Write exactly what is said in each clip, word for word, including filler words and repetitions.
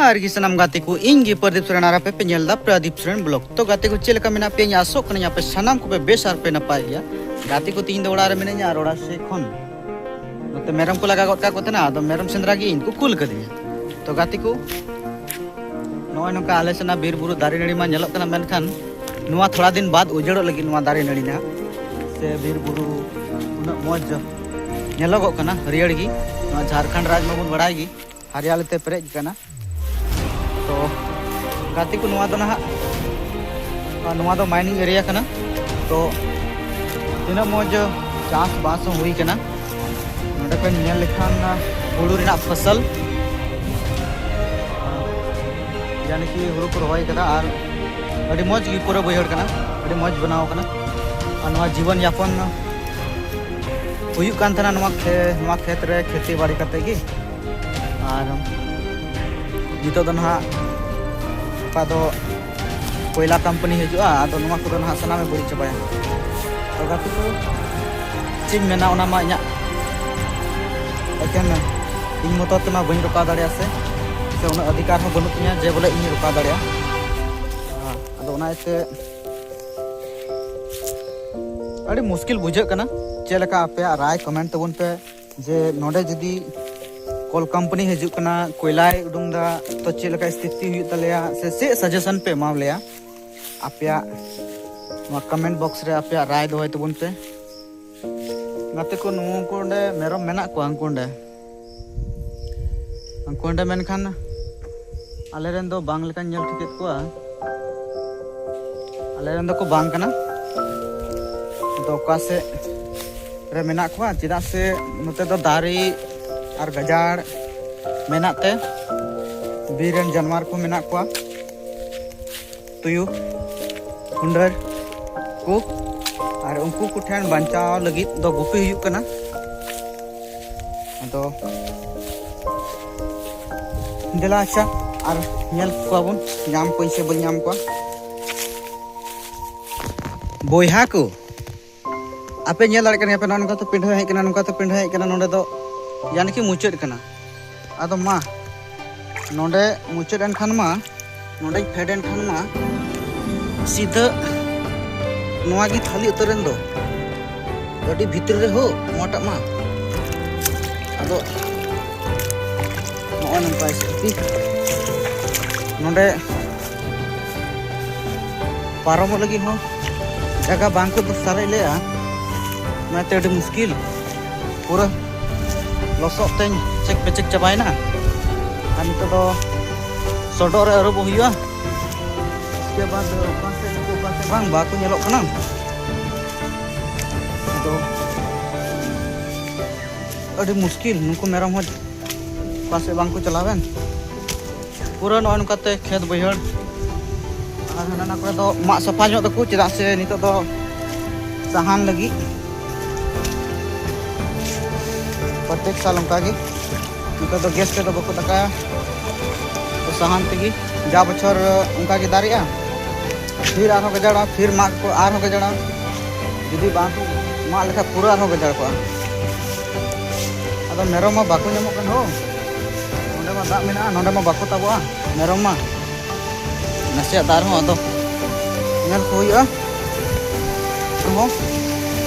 ᱟᱨ ᱜᱮ ᱥᱟᱱᱟᱢ ᱜᱟᱛᱮ ᱠᱚ, ᱤᱧ ᱜᱮ ᱯᱨᱚᱫᱤᱯ ᱥᱚᱨᱮᱱ ᱟᱨ ᱟᱯᱮ ᱯᱮ ᱧᱮᱞ ᱮᱫᱟ ᱯᱨᱚᱫᱤᱯ ᱥᱚᱨᱮᱱ ᱵᱞᱚᱜ᱾ ᱛᱚ ᱜᱟᱛᱮ ᱠᱚ, ᱪᱮᱫ ᱞᱮᱠᱟ ᱢᱮᱱᱟᱜ ᱯᱮᱭᱟ? ᱤᱧ ᱟᱥᱚᱜ ᱠᱟᱹᱱᱟᱹᱧ ᱟᱯᱮ ᱥᱟᱱᱟᱢ ᱠᱚᱯᱮ ᱵᱮᱥ ᱟᱨ ᱯᱮ ᱱᱟᱯᱟᱭ ᱜᱮᱭᱟ᱾ ᱜᱟᱛᱮ ᱠᱚ, ᱛᱤᱦᱤᱧ ᱫᱚ ᱚᱲᱟᱜ ᱨᱮ ᱢᱤᱱᱟᱹᱧᱟ ᱟᱨ ᱚᱲᱟᱜ ᱥᱮᱫ ᱠᱷᱚᱱ ᱱᱚᱛᱮ ᱢᱮᱨᱚᱢ ᱠᱚ ᱞᱟᱜᱟ ᱜᱚᱫ ᱠᱟᱜ ᱠᱚ ᱛᱟᱦᱮᱱᱟ, ᱟᱫᱚ ᱢᱮᱨᱚᱢ ᱥᱮᱸᱫᱽᱨᱟ ᱜᱮ ᱤᱧ ᱠᱚ ᱠᱩᱞ ᱠᱟᱹᱫᱤᱧᱟ᱾ ᱛᱚ ᱜᱟᱛᱮ ᱠᱚ, ᱱᱚᱜᱼᱚᱭ ᱱᱚᱝᱠᱟ ᱟᱞᱮ ᱥᱮᱱᱟᱜ ᱵᱤᱨ ᱵᱩᱨᱩ ᱫᱟᱨᱮ ᱱᱟᱹᱲᱤ ᱢᱟ ᱧᱮᱞᱚᱜ ᱠᱟᱱᱟ, ᱢᱮᱱᱠᱷᱟᱱ ᱱᱚᱣᱟ ᱛᱷᱚᱲᱟ ᱫᱤᱱ ᱵᱟᱫ ᱩᱡᱟᱹᱲᱚᱜ ᱞᱟᱹᱜᱤᱫ ᱱᱚᱣᱟ ᱫᱟᱨᱮ ᱱᱟᱹᱲᱤ ᱱᱟᱦᱟᱜ, ᱥᱮ ᱵᱤᱨ ᱵᱩᱨᱩ ᱩᱱᱟᱹᱜ ᱢᱚᱡᱽ ᱧᱮᱞᱚᱜᱚᱜ ᱠᱟᱱᱟ, ᱦᱟᱹᱨᱭᱟᱹᱲ ᱜᱮ᱾ ᱱᱚᱣᱟ ᱡᱷᱟᱲᱠᱷᱚᱸᱰ ᱨᱟᱡᱽ ᱢᱟᱵᱚᱱ ᱵᱟᱲᱟᱭ ᱜᱮ, ᱦᱟᱨᱤᱭᱟᱞᱤ ᱛᱮ ᱯᱮᱨᱮᱡ ᱠᱟᱱᱟ᱾ ᱛᱚ ᱜᱟᱛᱮ ᱠᱚ, ᱱᱚᱣᱟ ᱫᱚ ᱱᱟᱦᱟᱜ, ᱟᱨ ᱱᱚᱣᱟ ᱫᱚ ᱢᱟᱭᱱᱤᱝ ᱮᱨᱤᱭᱟ ᱠᱟᱱᱟ᱾ ᱛᱚ ᱛᱤᱱᱟᱹᱜ ᱢᱚᱡᱽ ᱪᱟᱥᱵᱟᱥ ᱦᱚᱸ ᱦᱩᱭ ᱠᱟᱱᱟ᱾ ᱱᱚᱰᱮ ᱯᱮ ᱧᱮᱞ ᱞᱮᱠᱷᱟᱱ ᱦᱩᱲᱩ ᱨᱮᱱᱟᱜ ᱯᱷᱚᱥᱚᱞ, ᱭᱟᱱᱤ ᱠᱤ ᱦᱩᱲᱩ ᱠᱚ ᱨᱚᱦᱚᱭ ᱠᱟᱫᱟ ᱟᱨ ᱟᱹᱰᱤ ᱢᱚᱡᱽ ᱜᱮ ᱯᱩᱨᱟᱹ ᱵᱟᱹᱭᱦᱟᱹᱲ ᱠᱟᱱᱟ, ᱟᱹᱰᱤ ᱢᱚᱡᱽ ᱵᱮᱱᱟᱣ ᱠᱟᱱᱟ᱾ ᱟᱨ ᱱᱚᱣᱟ ᱡᱤᱵᱚᱱ ᱭᱟᱯᱚᱱ ᱦᱩᱭᱩᱜ ᱠᱟᱱ ᱛᱟᱦᱮᱱᱟ ᱱᱚᱣᱟ ᱠᱷᱮ-, ᱱᱚᱣᱟ ᱠᱷᱮᱛ ᱨᱮ ᱠᱷᱮᱛᱤ ᱵᱟᱲᱤ ᱠᱟᱛᱮ ᱜᱮ᱾ ᱟᱨ ᱱᱤᱛᱚᱜ ᱫᱚ ᱱᱟᱦᱟᱜ ᱚᱠᱟ ᱫᱚ ᱠᱚᱭᱞᱟ ᱠᱳᱢᱯᱟᱱᱤ ᱦᱤᱡᱩᱜᱼᱟ, ᱟᱫᱚ ᱱᱚᱣᱟ ᱠᱚᱫᱚ ᱱᱟᱦᱟᱜ ᱥᱟᱱᱟᱢᱮ ᱵᱟᱹᱲᱤᱡ ᱪᱟᱵᱟᱭᱟ᱾ ᱛᱚ ᱜᱟᱛᱮ ᱠᱚ, ᱪᱮᱫ ᱤᱧ ᱢᱮᱱᱟ, ᱚᱱᱟ ᱢᱟ ᱤᱧᱟᱹᱜ ᱮᱠᱮᱱ ᱤᱧ ᱢᱚᱛᱚ ᱛᱮᱢᱟ ᱵᱟᱹᱧ ᱨᱚᱠᱟᱣ ᱫᱟᱲᱮᱭᱟᱜᱼᱟ ᱥᱮ, ᱥᱮ ᱩᱱᱟᱹᱜ ᱚᱫᱷᱤᱠᱟᱨ ᱦᱚᱸ ᱵᱟᱹᱱᱩᱜ ᱛᱤᱧᱟᱹ ᱡᱮ ᱵᱚᱞᱮ ᱤᱧ ᱨᱚᱠᱟᱣ ᱫᱟᱲᱮᱭᱟᱜᱼᱟ᱾ ᱟᱫᱚ ᱚᱱᱟ ᱤᱭᱟᱹᱛᱮ ᱟᱹᱰᱤ ᱢᱩᱥᱠᱤᱞ ᱵᱩᱡᱷᱟᱹᱜ ᱠᱟᱱᱟ᱾ ᱪᱮᱫ ᱞᱮᱠᱟ ᱟᱯᱮᱭᱟᱜ ᱨᱟᱭ ᱠᱚᱢᱮᱱᱴ ᱛᱟᱵᱚᱱ ᱯᱮ, ᱡᱮ ᱱᱚᱰᱮ ᱡᱩᱫᱤ ᱠᱳᱞ ᱠᱳᱢᱯᱟᱱᱤ ᱦᱤᱡᱩᱜ ᱠᱟᱱᱟ, ᱠᱚᱭᱞᱟᱭ ᱩᱰᱩᱝ ᱫᱟ, ᱛᱚ ᱪᱮᱫ ᱞᱮᱠᱟ ᱥᱛᱷᱤᱛᱤ ᱦᱩᱭᱩᱜ ᱛᱟᱞᱮᱭᱟ, ᱥᱮ ᱪᱮᱫ ᱥᱟᱡᱮᱥᱚᱱ ᱯᱮ ᱮᱢᱟ ᱞᱮᱭᱟ? ᱟᱯᱮᱭᱟᱜ ᱱᱚᱣᱟ ᱠᱚᱢᱮᱱᱴ ᱵᱚᱠᱥ ᱨᱮ ᱟᱯᱮᱭᱟᱜ ᱨᱟᱭ ᱫᱚᱦᱚᱭ ᱛᱟᱵᱚᱱ ᱯᱮ᱾ ᱜᱟᱛᱮ ᱠᱚ, ᱱᱩᱠᱩ ᱚᱸᱰᱮ ᱢᱮᱨᱚᱢ ᱢᱮᱱᱟᱜ ᱠᱚᱣᱟ, ᱩᱱᱠᱩ ᱚᱸᱰᱮ, ᱩᱱᱠᱩ ᱚᱸᱰᱮ, ᱢᱮᱱᱠᱷᱟᱱ ᱟᱞᱮ ᱨᱮᱱ ᱫᱚ ᱵᱟᱝ ᱞᱮᱠᱟᱧ ᱧᱮᱞ ᱴᱷᱤᱠᱮᱫ ᱠᱚᱣᱟ᱾ ᱟᱞᱮ ᱨᱮᱱ ᱫᱚᱠᱚ ᱵᱟᱝ ᱠᱟᱱᱟ᱾ ᱟᱫᱚ ᱚᱠᱟ ᱥᱮᱫ ᱨᱮ ᱢᱮᱱᱟᱜ ᱠᱚᱣᱟ? ᱪᱮᱫᱟᱜ ᱥᱮ ᱱᱚᱛᱮ ᱫᱚ ᱫᱟᱨᱮ ᱟᱨ ᱜᱟᱡᱟᱲ ᱢᱮᱱᱟᱜ ᱛᱮ ᱵᱤᱨ ᱨᱮᱱ ᱡᱟᱱᱣᱟᱨ ᱠᱚ ᱢᱮᱱᱟᱜ ᱠᱚᱣᱟ, ᱛᱩᱭᱩ, ᱦᱩᱸᱰᱟᱹᱨ ᱠᱚ, ᱟᱨ ᱩᱱᱠᱩ ᱠᱚ ᱴᱷᱮᱱ ᱵᱟᱧᱪᱟᱣ ᱞᱟᱹᱜᱤᱫ ᱫᱚ ᱜᱩᱯᱤ ᱦᱩᱭᱩᱜ ᱠᱟᱱᱟ᱾ ᱟᱫᱚ ᱫᱮᱞᱟ ᱟᱪᱪᱷᱟ, ᱟᱨ ᱧᱮᱞ ᱠᱚᱣᱟ ᱵᱚᱱ, ᱧᱟᱢ ᱠᱚᱣᱟᱧ ᱥᱮ ᱵᱟᱹᱧ ᱧᱟᱢ ᱠᱚᱣᱟ᱾ ᱵᱚᱭᱦᱟ ᱠᱚ, ᱟᱯᱮ ᱧᱮᱞ ᱫᱟᱲᱮᱭᱟᱜ ᱠᱟᱱ ᱜᱮᱭᱟ ᱯᱮ, ᱱᱚᱜᱼᱚ ᱱᱚᱝᱠᱟ ᱛᱮ ᱯᱤᱸᱰᱷᱟᱹ ᱦᱮᱡ ᱠᱟᱱᱟ, ᱱᱚᱝᱠᱟ ᱛᱮ ᱯᱤᱸᱰᱷᱟᱹ ᱦᱮᱡ ᱠᱟᱱᱟ, ᱱᱚᱸᱰᱮ ᱫᱚ ᱭᱟᱱᱤ ᱠᱤ ᱢᱩᱪᱟᱹᱫ ᱠᱟᱱᱟ᱾ ᱟᱫᱚ ᱢᱟ, ᱱᱚᱰᱮ ᱢᱩᱪᱟᱹᱫ ᱮᱱ ᱠᱷᱟᱱ ᱢᱟ, ᱱᱚᱰᱮᱧ ᱯᱷᱮᱰ ᱮᱱ ᱠᱷᱟᱱ ᱢᱟ ᱥᱤᱫᱷᱟᱹ ᱱᱚᱣᱟ ᱜᱮ ᱛᱷᱟᱹᱞᱤ ᱩᱛᱟᱹᱨ ᱮᱱ ᱫᱚ, ᱟᱹᱰᱤ ᱵᱷᱤᱛᱨᱤ ᱨᱮ ᱦᱳ ᱱᱚᱣᱟᱴᱟᱜ ᱢᱟ᱾ ᱟᱫᱚ ᱱᱚᱜᱼᱚᱭ ᱱᱚᱝᱠᱟ ᱥᱛᱷᱤᱛᱤ᱾ ᱱᱚᱰᱮ ᱯᱟᱨᱚᱢᱚᱜ ᱞᱟᱹᱜᱤᱫ ᱦᱚᱸ ᱡᱟᱭᱜᱟ ᱵᱟᱝ ᱠᱚ ᱥᱟᱨᱮᱡ ᱞᱮᱜᱼᱟ, ᱚᱱᱟᱛᱮ ᱟᱹᱰᱤ ᱢᱩᱥᱠᱤᱞ᱾ ᱯᱩᱨᱟᱹ ᱞᱚᱥᱚᱫ ᱛᱮᱧ ᱪᱮᱠ ᱯᱮᱪᱮᱠ ᱪᱟᱵᱟᱭᱮᱱᱟ᱾ ᱟᱨ ᱱᱤᱛᱚᱜ ᱫᱚ ᱥᱚᱰᱚᱜ ᱨᱮ ᱟᱹᱨᱩᱵᱚᱜ ᱦᱩᱭᱩᱜᱼᱟ᱾ ᱩᱥᱠᱮ ᱵᱟᱫ ᱚᱠᱟ ᱥᱮᱫ ᱱᱩᱠᱩ ᱚᱠᱟ ᱥᱮᱫ ᱵᱟᱝ ᱵᱟᱠᱚ ᱧᱮᱞᱚᱜ ᱠᱟᱱᱟ᱾ ᱟᱫᱚ ᱟᱹᱰᱤ ᱢᱩᱥᱠᱤᱞ, ᱱᱩᱠᱩ ᱢᱮᱨᱚᱢ ᱦᱚᱸ ᱚᱠᱟ ᱥᱮᱫ ᱵᱟᱝ ᱠᱚ ᱪᱟᱞᱟᱣᱮᱱ᱾ ᱯᱩᱨᱟᱹ ᱱᱚᱜᱼᱚᱭ ᱱᱚᱝᱠᱟᱛᱮ ᱠᱷᱮᱛ ᱵᱟᱹᱭᱦᱟᱹᱲ ᱟᱨ ᱦᱟᱱᱟ ᱱᱟ ᱠᱚᱨᱮ ᱫᱚ ᱢᱟᱜ ᱥᱟᱯᱷᱟ ᱧᱚᱜ ᱫᱟᱠᱚ, ᱪᱮᱫᱟᱜ ᱥᱮ ᱱᱤᱛᱚᱜ ᱫᱚ ᱥᱟᱦᱟᱱ ᱞᱟᱹᱜᱤᱫ ᱯᱨᱚᱛᱮᱠ ᱥᱟᱞ ᱚᱱᱠᱟ ᱜᱮ᱾ ᱱᱤᱛᱚᱜ ᱫᱚ ᱜᱮᱥ ᱛᱮᱫᱚ ᱵᱟᱠᱚ ᱫᱟᱠᱟᱭᱟ, ᱛᱚ ᱥᱟᱦᱟᱱ ᱛᱮᱜᱮ᱾ ᱡᱟ ᱵᱚᱪᱷᱚᱨ ᱚᱱᱠᱟ ᱜᱮ ᱫᱟᱨᱮᱜᱼᱟ, ᱯᱷᱤᱨ ᱟᱨᱦᱚᱸ ᱜᱟᱡᱟᱲᱚᱜᱼᱟ, ᱯᱷᱤᱨ ᱢᱟᱜ ᱠᱚ ᱟᱨᱦᱚᱸ ᱜᱟᱡᱟᱲᱚᱜᱼᱟ᱾ ᱡᱩᱫᱤ ᱵᱟᱝ ᱠᱚ ᱢᱟᱜ ᱞᱮᱠᱷᱟᱱ ᱯᱩᱨᱟᱹ ᱟᱨᱦᱚᱸ ᱜᱟᱡᱟᱲ ᱠᱚᱜᱼᱟ᱾ ᱟᱫᱚ ᱢᱮᱨᱚᱢ ᱢᱟ ᱵᱟᱠᱚ ᱧᱟᱢᱚᱜ ᱠᱟᱱ ᱦᱳ᱾ ᱱᱚᱸᱰᱮ ᱢᱟ ᱫᱟᱜ ᱢᱮᱱᱟᱜᱼᱟ, ᱱᱚᱸᱰᱮ ᱢᱟ ᱵᱟᱠᱚ ᱛᱟᱵᱚᱜᱼᱟ ᱢᱮᱨᱚᱢ ᱢᱟ᱾ ᱱᱟᱥᱮᱭᱟᱜ ᱫᱟᱜ ᱨᱮᱦᱚᱸ ᱟᱫᱚ ᱧᱮᱞ ᱠᱚ ᱦᱩᱭᱩᱜᱼᱟ᱾ ᱟᱨᱦᱚᱸ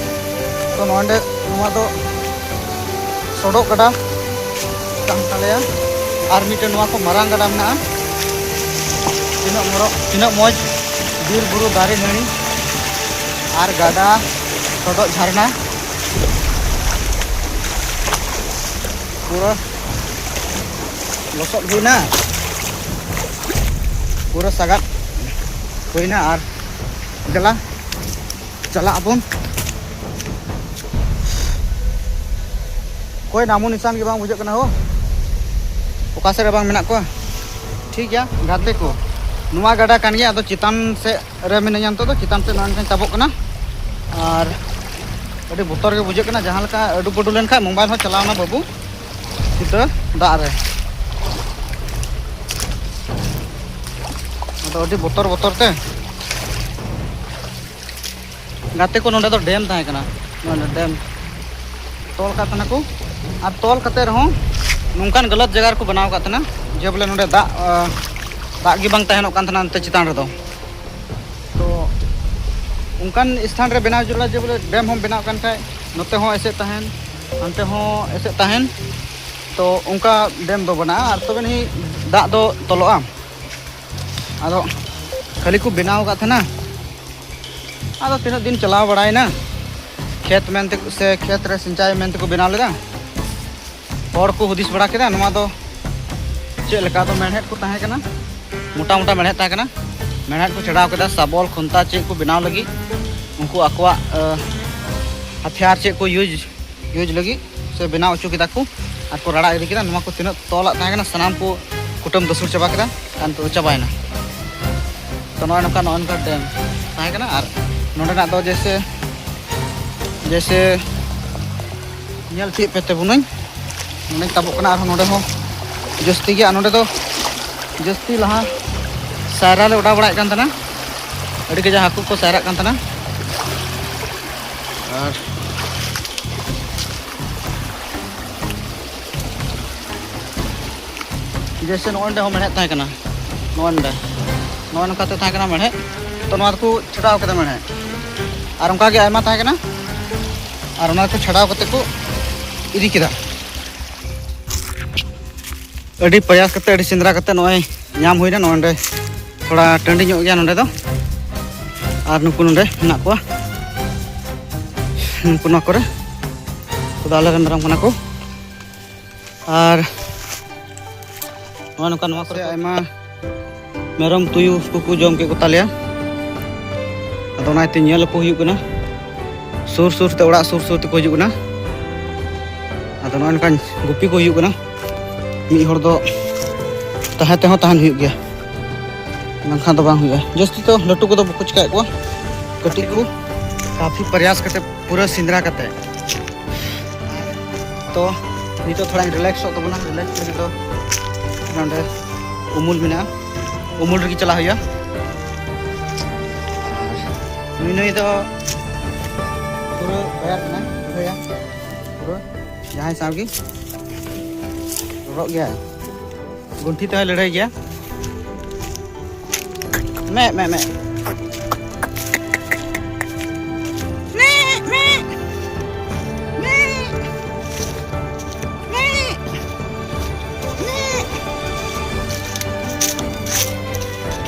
ᱛᱚ ᱱᱚᱸᱰᱮ ᱱᱚᱣᱟ ᱫᱚ ᱥᱚᱰᱚᱜ ᱜᱟᱰᱟ ᱠᱟᱱ ᱛᱟᱞᱮᱭᱟ᱾ ᱟᱨ ᱢᱤᱫᱴᱮᱱ ᱱᱚᱣᱟ ᱠᱚ ᱢᱟᱨᱟᱝ ᱜᱟᱰᱟ ᱢᱮᱱᱟᱜᱼᱟ᱾ ᱛᱤᱱᱟᱹᱜ ᱢᱚᱨᱚᱜ, ᱛᱤᱱᱟᱹᱜ ᱢᱚᱡᱽ ᱵᱤᱨ ᱵᱩᱨᱩ ᱫᱟᱨᱮ ᱱᱟᱹᱲᱤ ᱟᱨ ᱜᱟᱰᱟ, ᱥᱚᱰᱚᱜ ᱡᱷᱟᱨᱱᱟ᱾ ᱯᱩᱨᱟᱹ ᱞᱚᱥᱚᱫ ᱦᱩᱭᱱᱟ, ᱯᱩᱨᱟᱹ ᱥᱟᱜᱟᱫ ᱦᱩᱭᱱᱟ᱾ ᱟᱨ ᱫᱮᱞᱟ ᱪᱟᱞᱟᱜ ᱟᱵᱚᱱ᱾ ᱚᱠᱚᱭ ᱱᱟᱢᱳ ᱱᱤᱥᱟᱱ ᱜᱮ ᱵᱟᱝ ᱵᱩᱡᱷᱟᱹᱜ ᱠᱟᱱᱟ ᱦᱳ, ᱚᱠᱟ ᱥᱮᱫ ᱨᱮ ᱵᱟᱝ ᱢᱮᱱᱟᱜ ᱠᱚᱣᱟ᱾ ᱴᱷᱤᱠ ᱜᱮᱭᱟ ᱜᱟᱛᱮ ᱠᱚ, ᱱᱚᱣᱟ ᱜᱟᱰᱟ ᱠᱟᱱ ᱜᱮᱭᱟ, ᱟᱫᱚ ᱪᱮᱛᱟᱱ ᱥᱮᱫ ᱨᱮ ᱢᱤᱱᱟᱹᱧᱟ ᱱᱤᱛᱚᱜ ᱫᱚ, ᱪᱮᱛᱟᱱ ᱥᱮᱫ ᱱᱚᱜᱼᱚᱭ ᱱᱤᱛᱚᱜ ᱤᱧ ᱛᱟᱵᱚᱜ ᱠᱟᱱᱟ᱾ ᱟᱨ ᱟᱹᱰᱤ ᱵᱚᱛᱚᱨ ᱜᱮ ᱵᱩᱡᱷᱟᱹᱜ ᱠᱟᱱᱟ, ᱡᱟᱦᱟᱸ ᱞᱮᱠᱟ ᱟᱹᱰᱩ ᱯᱟᱹᱰᱩ ᱞᱮᱱᱠᱷᱟᱱ ᱢᱳᱵᱟᱭᱤᱞ ᱦᱚᱸ ᱪᱟᱞᱟᱣᱱᱟ ᱵᱟᱹᱵᱩ, ᱥᱤᱫᱷᱟᱹ ᱫᱟᱜ ᱨᱮ᱾ ᱟᱫᱚ ᱟᱹᱰᱤ ᱵᱚᱛᱚᱨ ᱵᱚᱛᱚᱨ ᱛᱮ ᱜᱟᱛᱮ ᱠᱚ, ᱱᱚᱰᱮ ᱫᱚ ᱰᱮᱢ ᱛᱟᱦᱮᱸ ᱠᱟᱱᱟ, ᱱᱚᱰᱮ ᱰᱮᱢ ᱛᱚᱞ ᱠᱟᱜ ᱛᱟᱦᱮᱱᱟ ᱠᱚ᱾ ᱟᱨ ᱛᱚᱞ ᱠᱟᱛᱮ ᱨᱮᱦᱚᱸ ᱱᱚᱝᱠᱟᱱ ᱜᱟᱞᱟᱛ ᱡᱟᱭᱜᱟ ᱨᱮᱠᱚ ᱵᱮᱱᱟᱣ ᱟᱠᱟᱫ ᱛᱟᱦᱮᱱᱟ, ᱡᱮ ᱵᱚᱞᱮ ᱱᱚᱰᱮ ᱫᱟᱜ ᱫᱟᱜ ᱜᱮ ᱵᱟᱝ ᱛᱟᱦᱮᱱᱚᱜ ᱠᱟᱱ ᱛᱟᱦᱮᱱᱟ ᱱᱚᱛᱮ ᱪᱮᱛᱟᱱ ᱨᱮᱫᱚ᱾ ᱛᱚ ᱚᱱᱠᱟᱱ ᱥᱛᱷᱟᱱ ᱨᱮ ᱵᱮᱱᱟᱣ ᱡᱟᱹᱨᱩᱲᱟ ᱡᱮ ᱵᱚᱞᱮ ᱰᱮᱢ ᱦᱚᱸ ᱵᱮᱱᱟᱣ ᱠᱟᱱ ᱠᱷᱟᱡ ᱱᱚᱛᱮ ᱦᱚᱸ ᱮᱥᱮᱫ ᱛᱟᱦᱮᱱ, ᱦᱟᱱᱛᱮ ᱦᱚᱸ ᱮᱥᱮᱫ ᱛᱟᱦᱮᱱ᱾ ᱛᱚ ᱚᱱᱠᱟ ᱰᱮᱢ ᱫᱚ ᱵᱮᱱᱟᱜᱼᱟ, ᱟᱨ ᱛᱚᱵᱮ ᱱᱤᱦᱤ ᱫᱟᱜ ᱫᱚ ᱛᱚᱞᱚᱜᱼᱟ᱾ ᱟᱫᱚ ᱠᱷᱟᱹᱞᱤ ᱠᱚ ᱵᱮᱱᱟᱣ ᱟᱠᱟᱫ ᱛᱟᱦᱮᱱᱟ᱾ ᱟᱫᱚ ᱛᱤᱱᱟᱹᱜ ᱫᱤᱱ ᱪᱟᱞᱟᱣ ᱵᱟᱲᱟᱭᱮᱱᱟ, ᱠᱷᱮᱛ ᱢᱮᱱᱛᱮ ᱥᱮ ᱠᱷᱮᱛ ᱨᱮ ᱥᱤᱸᱪᱟᱭ ᱢᱮᱱᱛᱮᱠᱚ ᱵᱮᱱᱟᱣ ᱞᱮᱫᱟ᱾ ᱦᱚᱲ ᱠᱚ ᱦᱩᱫᱤᱥ ᱵᱟᱲᱟ ᱠᱮᱫᱟ ᱱᱚᱣᱟ ᱫᱚ ᱪᱮᱫ ᱞᱮᱠᱟ, ᱫᱚ ᱢᱮᱲᱦᱮᱫ ᱠᱚ ᱛᱟᱦᱮᱸ ᱠᱟᱱᱟ, ᱢᱚᱴᱟ ᱢᱚᱴᱟ ᱢᱮᱲᱦᱮᱫ ᱛᱟᱦᱮᱸ ᱠᱟᱱᱟ᱾ ᱢᱮᱲᱦᱮᱫ ᱠᱚ ᱪᱷᱟᱰᱟᱣ ᱠᱮᱫᱟ ᱥᱟᱵᱚᱞ ᱠᱷᱩᱱᱴᱟ ᱪᱮᱫ ᱠᱚ ᱵᱮᱱᱟᱣ ᱞᱟᱹᱜᱤᱫ, ᱩᱱᱠᱩ ᱟᱠᱚᱣᱟᱜ ᱦᱟᱛᱷᱭᱟᱨ ᱪᱮᱫ ᱠᱚ ᱤᱭᱩᱡᱽ ᱤᱭᱩᱡᱽ ᱞᱟᱹᱜᱤᱫ ᱥᱮ ᱵᱮᱱᱟᱣ ᱦᱚᱪᱚ ᱠᱮᱫᱟ ᱠᱚ᱾ ᱟᱨ ᱠᱚ ᱨᱟᱲᱟ ᱤᱫᱤ ᱠᱮᱫᱟ᱾ ᱱᱚᱣᱟ ᱠᱚ ᱛᱤᱱᱟᱹᱜ ᱛᱚᱞᱟᱜ ᱛᱟᱦᱮᱸ ᱠᱟᱱᱟ ᱥᱟᱱᱟᱢ ᱠᱚ ᱠᱩᱴᱟᱹᱢ ᱫᱟᱹᱥᱩᱲ ᱪᱟᱵᱟ ᱠᱮᱫᱟ᱾ ᱟᱨ ᱱᱤᱛᱚᱜ ᱫᱚ ᱪᱟᱵᱟᱭᱮᱱᱟ᱾ ᱛᱚ ᱱᱚᱜᱼᱚᱭ ᱱᱚᱝᱠᱟ ᱱᱚᱜᱼᱚᱭ ᱱᱚᱝᱠᱟ ᱰᱮᱢ ᱛᱟᱦᱮᱸ ᱠᱟᱱᱟ᱾ ᱟᱨ ᱱᱚᱰᱮᱱᱟᱜ ᱫᱚ ᱡᱮᱭᱥᱮ ᱡᱮᱭᱥᱮ ᱧᱮᱞ ᱛᱤᱭᱳᱜ ᱯᱮ ᱛᱟᱵᱚᱱᱟᱹᱧ᱾ ᱱᱚᱰᱮᱧ ᱛᱟᱵᱚᱜ ᱠᱟᱱᱟ᱾ ᱟᱨᱦᱚᱸ ᱱᱚᱰᱮ ᱦᱚᱸ ᱡᱟᱹᱥᱛᱤ ᱜᱮ, ᱟᱨ ᱱᱚᱰᱮ ᱫᱚ ᱡᱟᱹᱥᱛᱤ ᱞᱟᱦᱟ ᱥᱟᱭᱨᱟ ᱞᱮ ᱚᱰᱟᱣ ᱵᱟᱲᱟᱭᱮᱫ ᱠᱟᱱ ᱛᱟᱦᱮᱱᱟ᱾ ᱟᱹᱰᱤ ᱠᱟᱡᱟᱠ ᱦᱟᱹᱠᱩ ᱠᱚ ᱥᱟᱭᱨᱟᱜ ᱠᱟᱱ ᱛᱟᱦᱮᱱᱟ᱾ ᱟᱨ ᱡᱮᱭᱥᱮ ᱱᱚᱜᱼᱚᱭ ᱱᱚᱰᱮ ᱦᱚᱸ ᱢᱮᱲᱦᱮᱫ ᱛᱟᱦᱮᱸ ᱠᱟᱱᱟ, ᱱᱚᱜᱼᱚᱭ ᱱᱚᱰᱮ ᱱᱚᱜᱼᱚᱭ ᱱᱚᱝᱠᱟᱛᱮ ᱛᱟᱦᱮᱸ ᱠᱟᱱᱟ ᱢᱮᱲᱦᱮᱫ᱾ ᱛᱚ ᱱᱚᱣᱟ ᱫᱚᱠᱚ ᱪᱷᱟᱰᱟᱣ ᱠᱮᱫᱟ ᱢᱮᱲᱦᱮᱫ᱾ ᱟᱨ ᱚᱱᱠᱟᱜᱮ ᱟᱭᱢᱟ ᱛᱟᱦᱮᱸ ᱠᱟᱱᱟ, ᱟᱨ ᱚᱱᱟ ᱠᱚ ᱪᱷᱟᱰᱟᱣ ᱠᱟᱛᱮ ᱠᱚ ᱤᱫᱤ ᱠᱮᱫᱟ᱾ ᱟᱹᱰᱤ ᱯᱨᱚᱭᱟᱥ ᱠᱟᱛᱮ, ᱟᱹᱰᱤ ᱥᱮᱸᱫᱽᱨᱟ ᱠᱟᱛᱮ ᱱᱚᱜᱼᱚᱭ ᱧᱟᱢ ᱦᱩᱭᱱᱟ᱾ ᱱᱚᱰᱮ ᱛᱷᱚᱲᱟ ᱴᱟᱺᱰᱤ ᱧᱚᱜ ᱜᱮᱭᱟ ᱱᱚᱰᱮ ᱫᱚ᱾ ᱟᱨ ᱱᱩᱠᱩ ᱱᱚᱰᱮ ᱢᱮᱱᱟᱜ ᱠᱚᱣᱟ, ᱱᱩᱠᱩ ᱱᱚᱣᱟ ᱠᱚᱨᱮ ᱠᱚᱫᱚ ᱟᱞᱮ ᱨᱮᱱ ᱢᱮᱨᱚᱢ ᱠᱟᱱᱟ ᱠᱚ᱾ ᱟᱨ ᱱᱚᱜᱼᱚᱭ ᱱᱚᱝᱠᱟ ᱱᱚᱣᱟ ᱠᱚᱨᱮ ᱟᱭᱢᱟ ᱢᱮᱨᱚᱢ ᱛᱩᱭᱩ ᱠᱚᱠᱚ ᱡᱚᱢ ᱠᱮᱫ ᱠᱚ ᱛᱟᱞᱮᱭᱟ᱾ ᱟᱫᱚ ᱚᱱᱟ ᱤᱭᱟᱹᱛᱮ ᱧᱮᱞ ᱟᱠᱚ ᱦᱩᱭᱩᱜ ᱠᱟᱱᱟ, ᱥᱩᱨ ᱥᱩᱨ ᱛᱮ, ᱚᱲᱟᱜ ᱥᱩᱨ ᱥᱩᱨ ᱛᱮᱠᱚ ᱦᱤᱡᱩᱜ ᱠᱟᱱᱟ᱾ ᱟᱫᱚ ᱱᱚᱜᱼᱚᱭ ᱱᱚᱝᱠᱟ ᱜᱩᱯᱤ ᱠᱚ ᱦᱩᱭᱩᱜ ᱠᱟᱱᱟ᱾ ᱢᱤᱫ ᱦᱚᱲ ᱫᱚ ᱛᱟᱦᱮᱸ ᱛᱮᱦᱚᱸ ᱛᱟᱦᱮᱱ ᱦᱩᱭᱩᱜ ᱜᱮᱭᱟ, ᱵᱟᱝᱠᱷᱟᱱ ᱫᱚ ᱵᱟᱝ ᱦᱩᱭᱩᱜᱼᱟ᱾ ᱡᱟᱹᱥᱛᱤ ᱫᱚ ᱞᱟᱹᱴᱩ ᱠᱚᱫᱚ ᱵᱟᱠᱚ ᱪᱤᱠᱟᱹᱭᱮᱫ ᱠᱚᱣᱟ, ᱠᱟᱹᱴᱤᱡ ᱠᱚ ᱠᱟᱯᱷᱤ ᱯᱨᱚᱭᱟᱥ ᱠᱟᱛᱮ, ᱯᱩᱨᱟᱹ ᱥᱮᱸᱫᱽᱨᱟ ᱠᱟᱛᱮ᱾ ᱛᱚ ᱱᱤᱛᱚᱜ ᱛᱷᱚᱲᱟᱧ ᱨᱤᱞᱮᱠᱥᱚᱜ ᱛᱟᱵᱚᱱᱟ᱾ ᱨᱤᱞᱮᱠᱥ ᱞᱟᱹᱜᱤᱫ ᱫᱚ ᱱᱚᱰᱮ ᱩᱢᱩᱞ ᱢᱮᱱᱟᱜᱼᱟ, ᱩᱢᱩᱞ ᱨᱮᱜᱮ ᱪᱟᱞᱟᱜ ᱦᱩᱭᱩᱜᱼᱟ᱾ ᱟᱨ ᱱᱩᱭ ᱱᱩᱭ ᱫᱚ ᱯᱩᱨᱟᱹ ᱵᱟᱭᱟᱨ ᱠᱟᱱᱟᱭ, ᱵᱩᱡᱷᱟᱹᱣᱭᱟ, ᱯᱩᱨᱟᱹ ᱡᱟᱦᱟᱸᱭ ᱥᱟᱶ ᱜᱮ᱾ ᱨᱚᱜ ᱜᱮᱭᱟ, ᱜᱩᱱᱴᱷᱤ ᱛᱮᱦᱚᱸᱭ ᱞᱟᱹᱲᱦᱟᱹᱭ ᱜᱮᱭᱟ᱾ ᱢᱮ ᱢᱮ ᱢᱮ᱾